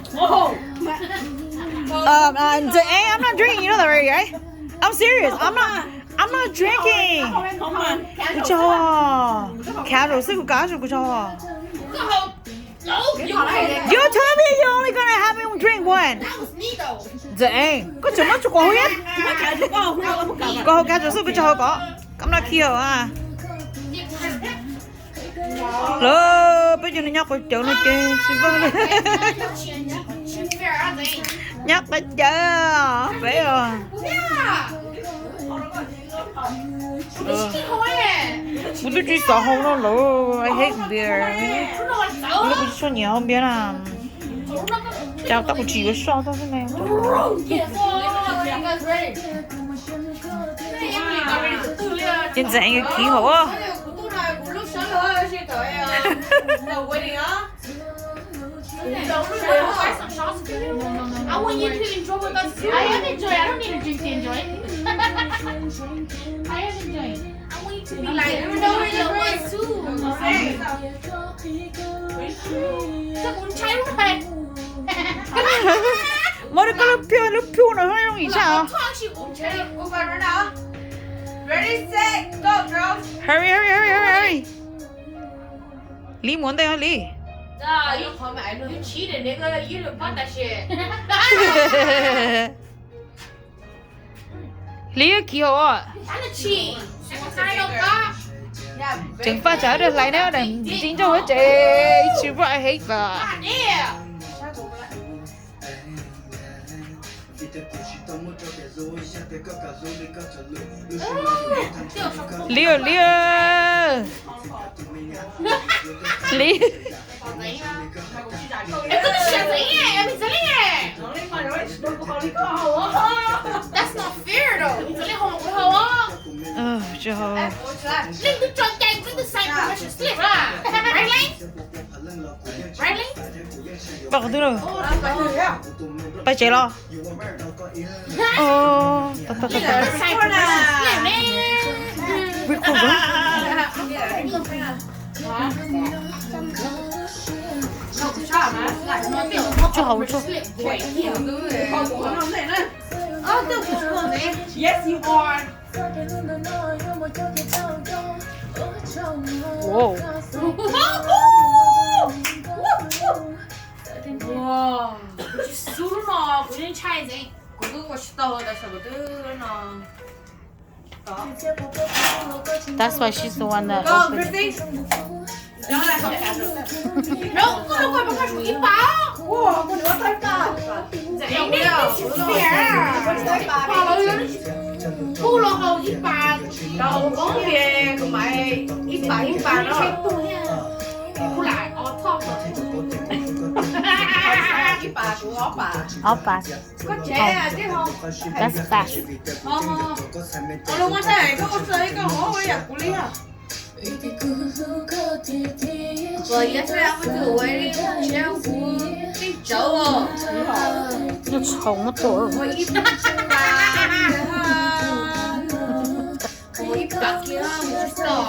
Um, uh, Za'eng, I'm not drinking. You know that already, right? I'm serious. I'm not. I'm not drinking. Kuv tsis haus. Casual xwb, kuv kav, kuv tsis haus. You told me you only gonna have me drink one. Za'eng, koj tseem muab tsuj quav huab. Koj haus casual xwb, kuv tsis haus koj. Koj mloog kiag a. Lawv peb cov no nyob qhov cawv no ces tsis npaj li. Nyob qhov cawv peb os. Kuv twb tsis xav haus no lawm, I hate beer. Kuv tsis tshua nyiam haus beer na. Cas tab kuv tsis yuav soj tau xwb ne. Ces ntxeev kiv hauv. I want you to enjoy with us too. I am enjoying. I don't need a drink to enjoy. I am enjoying. I want you to be like, you know, enjoy too. Hey. Muab rau koj lub phiu, lub phiu no zoo ib tshaj. Ready, set, go, girls. Hurry, hurry, hurry, hurry, hurry. Lis, mus ua ntej os Lis. Lis, yuav kiv hauv os. Tseem faj tsam dawb hlais na, ntxi ntsoog huab tsev, tsis muaj I hate beer. Lis, Lis, Lis. That's not fair though. Tsis haus. Pab qhov twg lawm? Pab tsev los? Tsuag hauv tsuag. Yes, you are. Wow. Kuv tsis xub lub no, kuv yeej ntshai ntxeev. Kuv twb ua tsis tau, tab sis kuv twb no. That's why she's the one that opened it. Koj lub koj pab koj tsum ib pas. Kuv los haus ib pas. Kuv mas ib pas ib pas no. Kuv lam ob txoj. Ib pas kuv ob pas. Ob pas. Koj tsev tib ho. That's fast. Ua lus muaj txaij koj ua txawj ib koj hov ua yam kuv li yog. Kuv yog txaij ua txawj ua li tsev kuv tij tsawv os. Nyuj txhaum muab tua. Ua ib pas, ua ib pas kiag tsis tau.